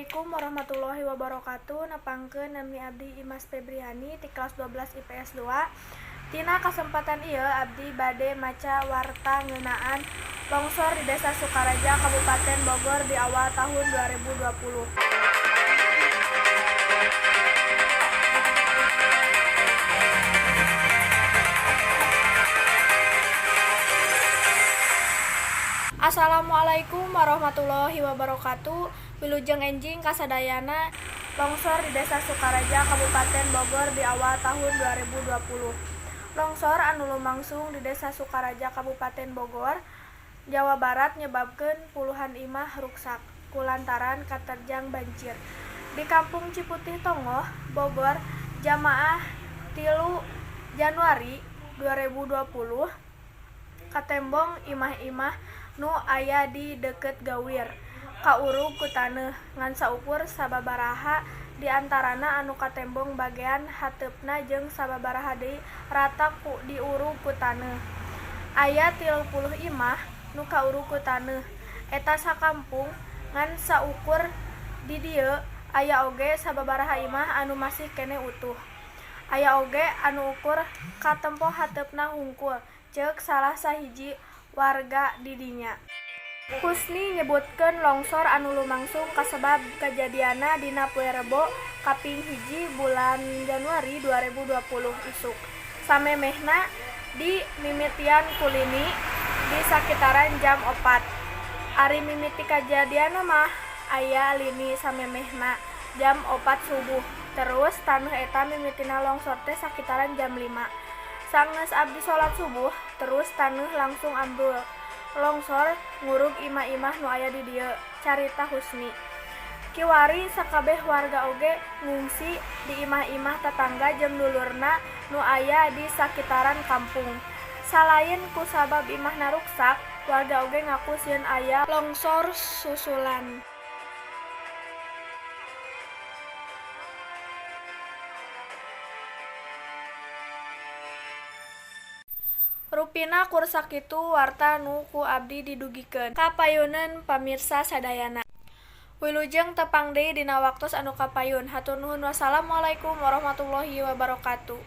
Assalamualaikum warahmatullahi wabarakatuh. Nepangkeun, nami abdi Imas Febriani ti kelas 12 IPS 2. Tina kasempatan ieu abdi bade maca warta ngeunaan longsor di Desa Sukaraja, Kabupaten Bogor di awal tahun 2020. Assalamualaikum warahmatullahi wabarakatuh. Wilujeng enjing kasadayana. Longsor di Desa Sukaraja, Kabupaten Bogor di awal tahun 2020. Longsor anu lumangsung di Desa Sukaraja, Kabupaten Bogor, Jawa Barat nyebabkeun puluhan imah ruksak kulantaran katerjang banjir. Di Kampung Ciputih Tongoh, Bogor, Jamaah 3 Januari 2020, katembong imah-imah nu aya di deukeut gawir kaurug ku taneuh, ngan saukur sababaraha di antarana anu katembong bagean hateupna jeung sababaraha deui rata ku diurug ku taneuh. Aya 30 imah nu kaurug ku taneuh eta sakampung, ngan saukur di dieu aya oge sababaraha imah anu masih keneh utuh. Aya oge anu ukur katempo hateupna hungkul, ceuk salah sahiji warga di dinya. Husni nyebutkeun longsor anu lumangsung kasebab kajadianna dina poe Rebo kaping 1 bulan Januari 2020 isuk. Samemehna dimimitian ku lini di sakitaran jam 4. Ari mimiti kajadianna mah aya lini samemehna jam 4 subuh. Terus taneuh eta mimitina longsor teh sakitaran jam 5. Sanggeus abdi salat subuh, terus taneuh langsung ambrul. Longsor ngurug imah-imah nu aya di dieu, carita Husni. Kiwari sakabeh warga oge ngungsi di imah-imah tatangga jeung dulurna nu aya di sakitaran kampung. Salain kusabab imahna ruksak, warga oge ngaku sieun aya longsor susulan. Rupina kur sakitu warta nu ku abdi didugikeun ka payuneun pamirsa sadayana. Wilujeng tepang deui dina waktos anu kapayun. Hatur nuhun, wassalamualaikum warahmatullahi wabarakatuh.